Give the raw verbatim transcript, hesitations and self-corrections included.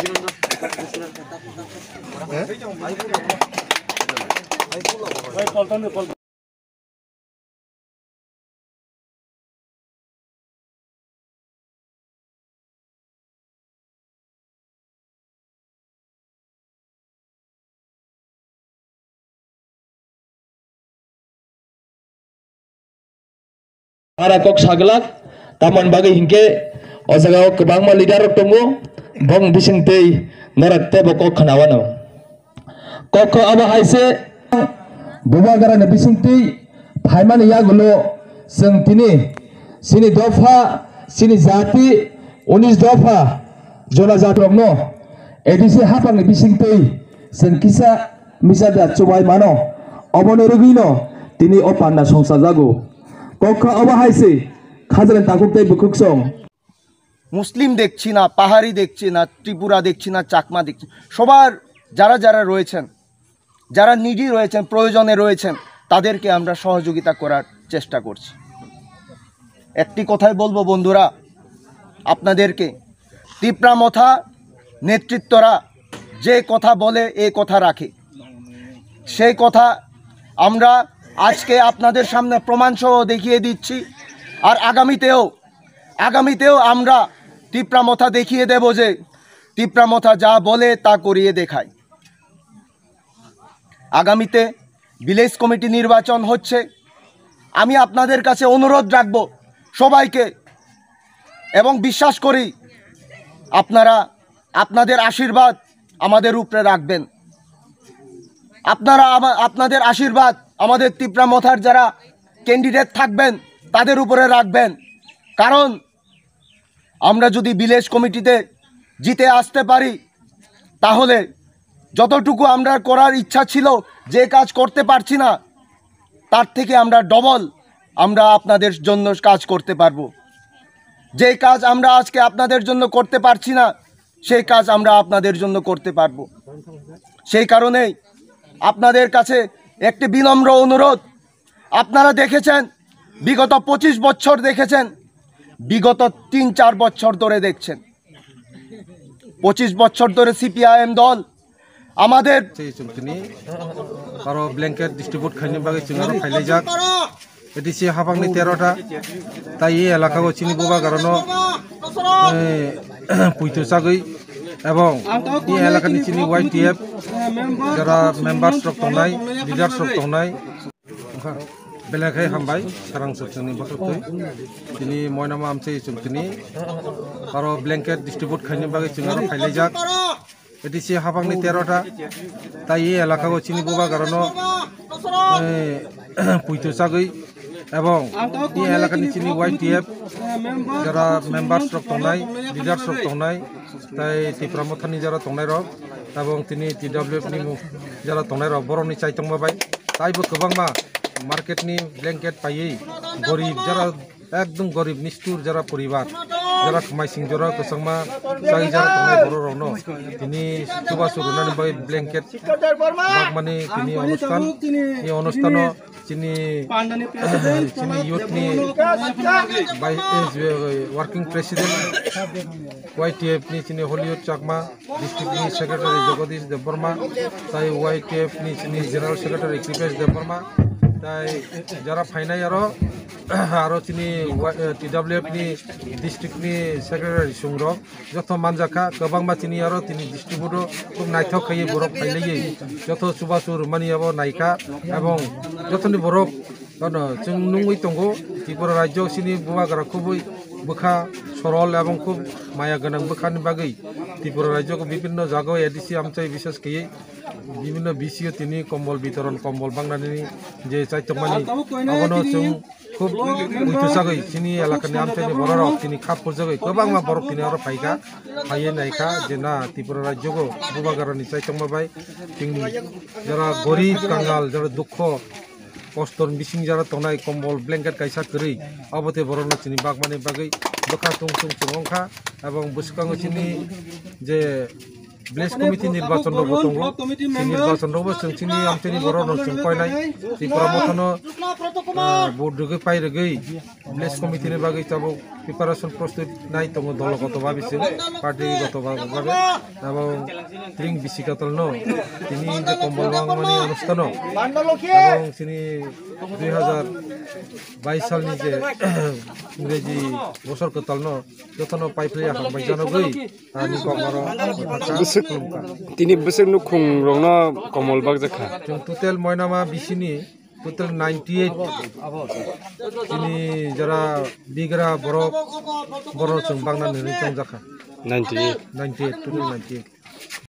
Ara kok saglak, tamon bagwi hinkhe o jaga o kwbangma leader rok tongo, bong bising tei norok tebo kok khna wano. Kok kha abo hai se, Bubagra ni bising tei phaimani yagulo chwng tini chini dopha, chini jati, unis dopha, jona jati rokno A D C hapang ni bising tei chwng kisa misa da chubai mano, obono rwgwino tini o panda songsa jago. Kok kha obo hai se, Khajalen takhuk tei bukhuk song. মুসলিম দেখছি না, পাহাড়ি দেখছি না, ত্রিপুরা দেখছি না, চাকমা দেখছি, সবার যারা যারা রয়েছেন, যারা নিডি রয়েছেন, প্রয়োজনে রয়েছেন, তাদেরকে আমরা সহযোগিতা করার চেষ্টা করছি। একটি কথাই বলবো বন্ধুরা, আপনাদেরকে, তিপ্রা মথা নেতৃত্বরা যে কথা বলে, এ কথা রাখে। সেই কথা আমরা আজকে আপনাদের সামনে প্রমাণ সহ দেখিয়ে দিচ্ছি। আর আগামীতেও, আগামীতেও আমরা তিপ্রা মথা দেখিয়ে দেব যে তিপ্রা মথা যা বলে তা করিয়ে দেখায়। আগামীতে ভিলেজ কমিটি নির্বাচন হচ্ছে। আমি আপনাদের কাছে অনুরোধ রাখব সবাইকে, এবং বিশ্বাস করি আপনারা আপনাদের আশীর্বাদ আমাদের উপরে রাখবেন। আপনারা আমা-, আপনাদের আশীর্বাদ আমাদের তিপ্রা মথার যারা ক্যান্ডিডেট থাকবেন তাদের উপরে রাখবেন, কারণ আমরা যদি ভিলেজ কমিটিতে জিতে আসতে পারি, তাহলে যতটুকু আমরা করার ইচ্ছা ছিল, যে কাজ করতে পারছি না, তার থেকে আমরা ডবল আমরা আপনাদের জন্য কাজ করতে পারবো। যে কাজ আমরা আজকে আপনাদের জন্য করতে পারছি না, সেই কাজ আমরা আপনাদের জন্য করতে পারবো। সেই কারণেই আপনাদের কাছে একটি বিনম্র অনুরোধ, আপনারা দেখেছেন, বিগত পঁচিশ বছর দেখেছেন, বিগত তিন চার বছর ধরে দেখছেন, পঁচিশ বছর ধরে সিপিআইএম দল আমাদের Sei chwng tini aro blanket distribute khaina bagwi chwng aro phailaijak. A D C habangni tero ta, tai e elaka o chini bubagrano, eh, puito chagwi, ebong e elaka ni chini Y T F jara members rok tongnai, leaders rok tongnai, belai khe hambai, sarang chwng tini bothok twi. Tini moinama amchai chwng tini aro blanket distribute khaina bagwi chwng aro phailaijak. A D C habangni tero ta, tai e elaka o chini bubagrano, eh, puito chagwi, ebong e elaka ni chini Y T F jara members rok tongnai, leaders rok tongnai, tai Tipra Mothani jara tongnai rok, ebong tini T W F ni mu-, jara tongnai rok, borokni chaitongma bai taibo kwbangma market ni blanket paiwi gorib jara ekdom gorib nistur jara poribar, jara khmaising jora kwchangma chai jara tongnai borok rokno tini chubachu rwnani bagwi blanket bakmani tini onustan, tini onustano chini, chini youth ni bai-, eh, working president Y T F ni chini Hollywood Chakma, district ni secretary Jagadish Debbarma, tai Y T F ni chini general secretary Kripesh Debbarma, tai jara phainai aro, aro chini Y-, eh, T W F ni district ni secretary Sungrok, joto manjakha, kwbangma chini aro tini district o khub naithok khaiwi borok phailaiwi, joto chubachu rwmani abo naikha, ebong jotoni borok Ano chwng nungwi tongo, Tripura rajyo chini bubagra khubui bwkha sorol ebong khub maya gwnang bwkhani bagwi Tripura rajyo bibhinno jagao A D C amchai bishes khaiwi bibhinno B C o tini kombol bitoron, kombol bangnani je chaitokmani abono chwng khub uitu sagwi chini elakani amchaini bororok tini khap purjagwi kwbangma borok tini oro phaikha, phaiwi naikha je na Tripura rajyo bubagrani chaitokma bai chwng jara gorib kangal, jara dukho, kostor bising jara tongnai kombol blanket kaisa kwrwi, abo tei borokno chini bagmani bagwi bwkha tung tung chwng wngkha, ebong bwskango chini je village committee nirbachon rok bo tongo. Chini nirbachon rok bo chwng chini amchaini borok rok chwng koinai. Tripura Motha no, ah, vote rwgwi pai rwgwi village committee ni bagwi tabuk preparation prostut nai tongo dol goto ba bising, party goto ba bagwi. Abo tring bisi katal no tini je kombol wng mani onustano. Abo chini dui hazar bais salni je Ingreji bosor kwtal no jotono pai phlai ya hambai jano gwi. Ani kokmaro bwswk, tini bwswk nukhung rokno komol bakjak kha. Chwng total moinama bisini total ninety eight. Chini jara bigra borok, borok chwng bakna nini chongjak kha. Ninety eight. Ninety eight, total ninety eight.